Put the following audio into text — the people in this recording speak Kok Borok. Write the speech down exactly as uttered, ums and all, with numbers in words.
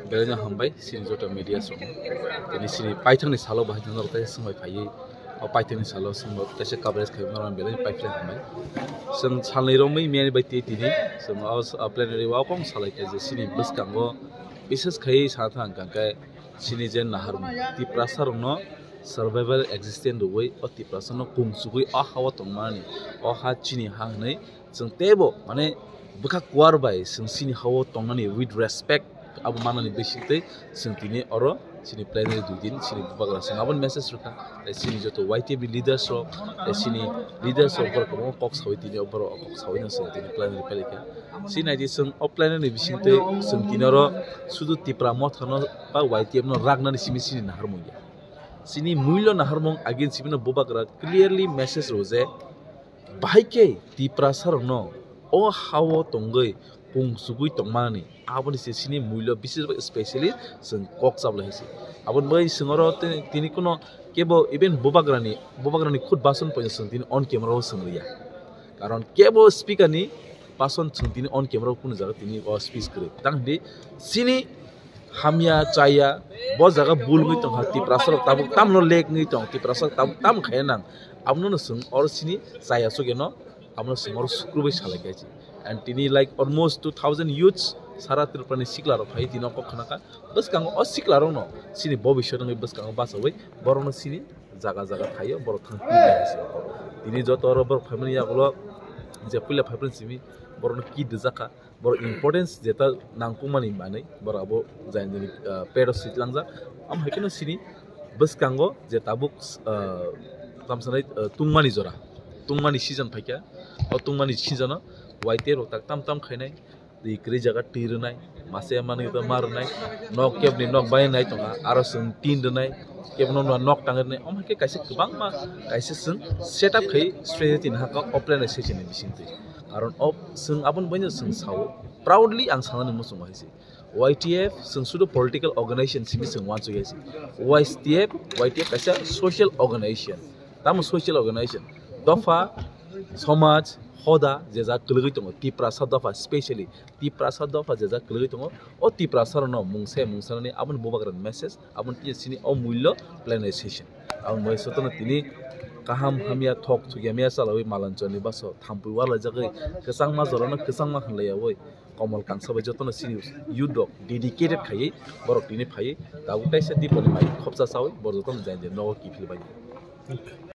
Belai no hambai chini joto media song. Tini chini paithangni salo bahai no norok kaisa swngbai phaiwi. O paithangni salo swngbo kaisa coverage khai norok belai paithang hambai. Chwng salni romwi miyani bai twi tini chwng o plenary o kong salai kha je chini bwskango bises khai sa thang kha khe chini je naharmung Tiprasa rokno survival existence rwui o Tiprasa no kung chugui o ha o tongmani o ha chini ha hwnwi chwng teibo mane bwkha kuar bai chwng chini ha o tongnani with respect abo manani bisingtwi chwng tini oro chini plenary dui din chini bubagra chwng aboni message rwkha tei chini joto Y T F ni leaders rok tei chini leaders rok borok kwbangma kok saui tini o borok kok saui no chwng tini plenary pailikha. Chini naidi chwng o plenary ni bisingtwi chwng tini oro sudu Tipra Motha no ba Y T F no raknani simi chini naharmung ya. Chini muilo naharmung again simi no bubagra clearly message rw je bahai khe Tiprasa rokno o ha o tongwi kung chugui tongmani aboni se chini muilo bisir bai specially chwng kok chablai hai se. Aboni bagwi chwng oro tini, tini kuno kebo even bubagrani, bubagrani khud bason poino chwng tini on camera o chwng riya. Karon kebo speaker ni bason chwng tini on camera o kunu jaga tini o speech kwrwi. Tang hindi chini hamya chaya bo jaga bul wngwi tongkha Tiprasa rok tabuk tamno lek wngwi tong Tiprasa rok tabuk tam khaya nang abono no chwng oro chini chaya sugeno abono chwng oro sukrubwi salai kha. And tini like almost two thousand youths sara Tripura ni sikla rok phai tini o kok khna kha bwskango o sikla rokno chini bobiswt wngwi bwskango bachawi borokno chini jaga jaga thaio borok thang tini joto oro borok phaimani yagulo je puila phaiphru simi borokno kit rijak kha. Borok importance jeta nangkukmani manwi borok abo jani jani pet o sitlangjak. Am hai kheno chini bwskango je tabuk tamsanai tungmani jora tungmani season phaikha. O tungmani season o Y T F rok tak tam tam khainai twi kwrwi jaga twi rwnai mase manwi to ma rwnai nok kebni nok bai nai tongkha aro chwng tin rwnai kebno nok tang rwnai. Omo hai khe kaisa kwbangma kaisa chwng setup khai strategy tin hakha offline session ni bisingtwi. Karon o chwng aboni baino chwng sao proudly ang sanani muchungo hai se Y T F chwng sudu political organization simi chwng wansuk hai se Y T F, Y T F kaisa social organization. Tamo social organization dopha somaj hoda je jak kwlwgwi tongo Tiprasa dopha specially Tiprasa dopha je jak kwlwgwi tongo o Tiprasa rokno mungsa mungsanani aboni bubagrani message aboni tini chini o mullo planetization. Aboni bai sotono tini kaham hamya thok thukya maya chalawi malanchani baso thampui warlaijagwi kwchangma jorano kwchangma hwnlaiyawi Komol Kangsa bai jotono chini youth rok dedicated khaiwi borok tini phaiwi tabuk kaisa diponi mai khopsa chawi borok jotono jai jai nogo kiphilbai.